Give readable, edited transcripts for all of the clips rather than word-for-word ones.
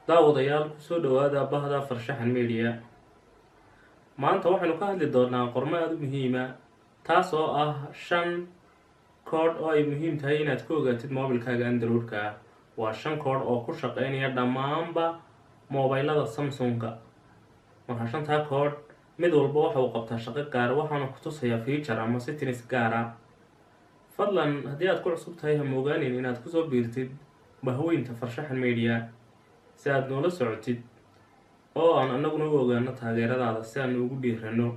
Daawadayaal, kusoo dhawaada bahda Farshaxan Media. Maanta waxaynu ka hadli doonaa qormo aada u muhiima, taas oo ah shan koodh oo ay muhiim tahay inaad ku ogaatid moobilkaaga Android-ka ah. Waa shan koodh oo ku shaqeynaya dhammaanba moobilada Samsung-ka. Marka shantaa koodh mid walba waxa uu qabtaa shaqo gaara, waxaana ku tusayaa feature ama settings gaara. Fadlan, haddii aad ku cusub tahay, ha moogaanin inaad kusoo biirtid bahweynta Farshaxan Media si aad noola socotid oo aan annaguna u ogaano taageeradaada si aan ugu dhiirano.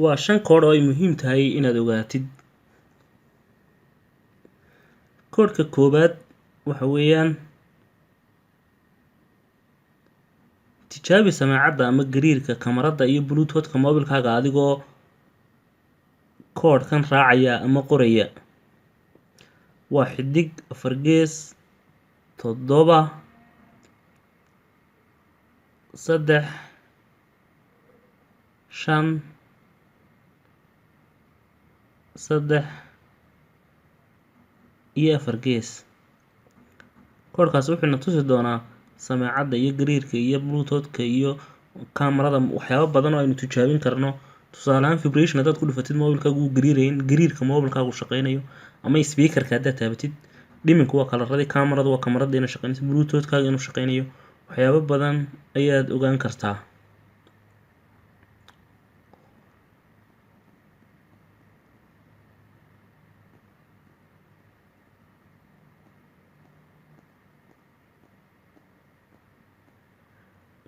Waa shan koodh oo ay muhiim tahay inaad ogaatid. Koodhka koowaad waxa weeyaan tijaabi samaacadda ama gariirka, kamarada iyo Bluetooth-ka moobilkaaga adigoo koodhkan raacaya ama qoraya. Waa *8*8*7*3*5*4. Koodhkaas wuxuuna tusi doonaa samaacadda iyo gariirka iyo Bluetooth-ka iyo kamarada, waxyaabo badan oo aynu tijaabin karno. Tusaale ahaan, vibration haddaad ku dhufatid, moobilkaagu wuu gariirayn, gariirka moobilkaagu shaqeynayo, ama speakerka haddaad taabatid, dhiminku waa kalaradii, kamaradu waa kamarada inay shaqeynayso, Bluetooth-kaaga inuu shaqeynayo. Waxyaabo badan ayaad ogaan kartaa.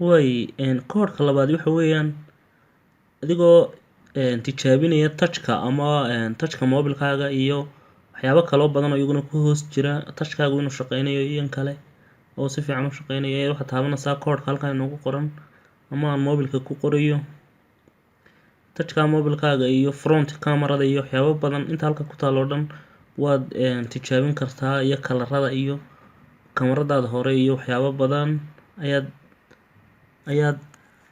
Way koodhka labaad waxa weeyaan adigoo tijaabinaya touchka ama touchka moobilkaaga iyo waxyaabo kaloo badan oo iyaguna ku hoos jira, touchkaagu inuu shaqeynayo iyo in kale oo si fiican u shaqeynayo, ayaad waxaad taabanaysaa koodhka halkan inoogu qoran ama aan moobilka ku qorayo. Touchka moobilkaaga iyo front camerada iyo waxyaabo badan inta halka ku taal oo dhan waad tijaabin kartaa, iyo kalarada iyo kamaradaada hore iyo waxyaabo badan ayaad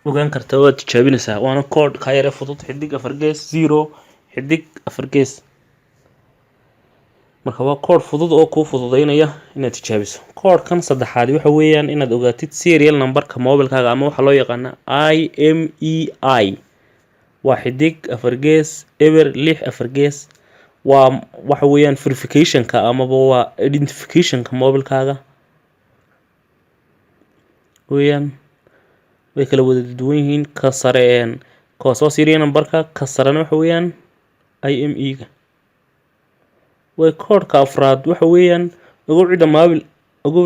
ogaan kartaa, waad tijaabinaysaa. Waana koodh kaa yare fudud: *8*8*0*4. Marka waa koodh fudud oo kuu fududeynaya inaad tijaabiso. Koodhkan saddexaad waxa weeyaan inaad ogaatid serial numberka moobilkaaga ama waxaa loo yaqaana IMEI. Waa *4*0 6*4. Waa waxa weeyaan verificationka amaba waa identificationka moobilkaaga weeyaan. Way kala wada duwan yihiin. Ka sare ka soo serial numberka, ka sarena waxa weeyaan IME ga. Way koodhka afraad waxa weeyaan ogow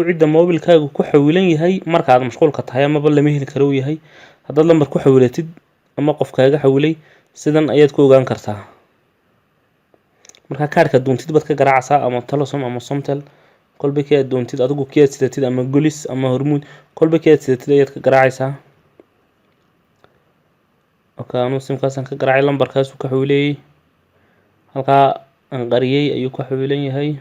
cidda moobilkaagu ku xawilan yahay marka aad mashquulka tahay amaba lama heli karo uu yahay. Haddaad lambar ku xawilatid ama qof kaaga xawilay, sidan ayaad ku ogaan kartaa. Marka kaarka doontid baad ka garaacaysaa, ama Telesom ama Somtel, kolba kii aad doontid adigu, kii aad sidatid, ama Golis ama Hormuud, kolba kii aad sidatid ayaad ka garaacaysaa. Okay, anuu simkaasaan ka garaacay, lambarkaasuu ka xawilayay, halkaa aan qariyay ayuu ku xawilan yahay.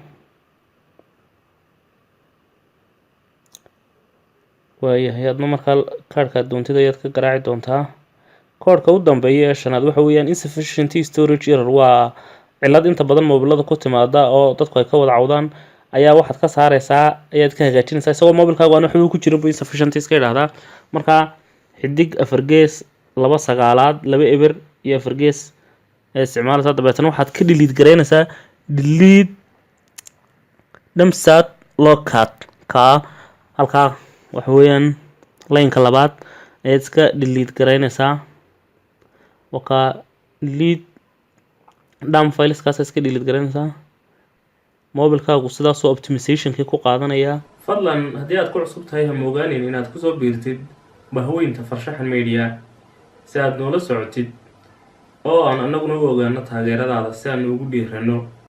Waayahay, adna markaa kaarhkaad doontid ayaad ka garaaci doontaa. Koodhka u dambeeya ee shanaad waxa weeyaan insufficient storage error. Waa cillad inta badan moobilada ku timaada oo dadku ay ka wada cawdaan. Ayaa waxaad ka saareysaa, ayaad ka hagaajinaysaa isagoo moobilkaagu aan waxba ku jirin buu insufficient iska yidhaahdaa. Marka *8*8*2*9*2*0*4 ayaad isticmaalaysaa. Dabeetana waxaad ka delete garaynaysaa delete dumpsat locat ka halkaa, waxa weeyaan line-ka labaad ayaad iska delete garaynaysaa. Wakaa delete dump fileskaas iska delete garaynaysaa. Moobilkaagu sidaasoo optimizationkii ku qaadanayaa. Fadlan, haddii aad ku cusub tahay, ha moogaanin inaad kusoo biirtid bahweynta Farshaxan Media si aad noola socotid oo aan annaguna u ogaano taageeradaada si aan ugu dhiirano.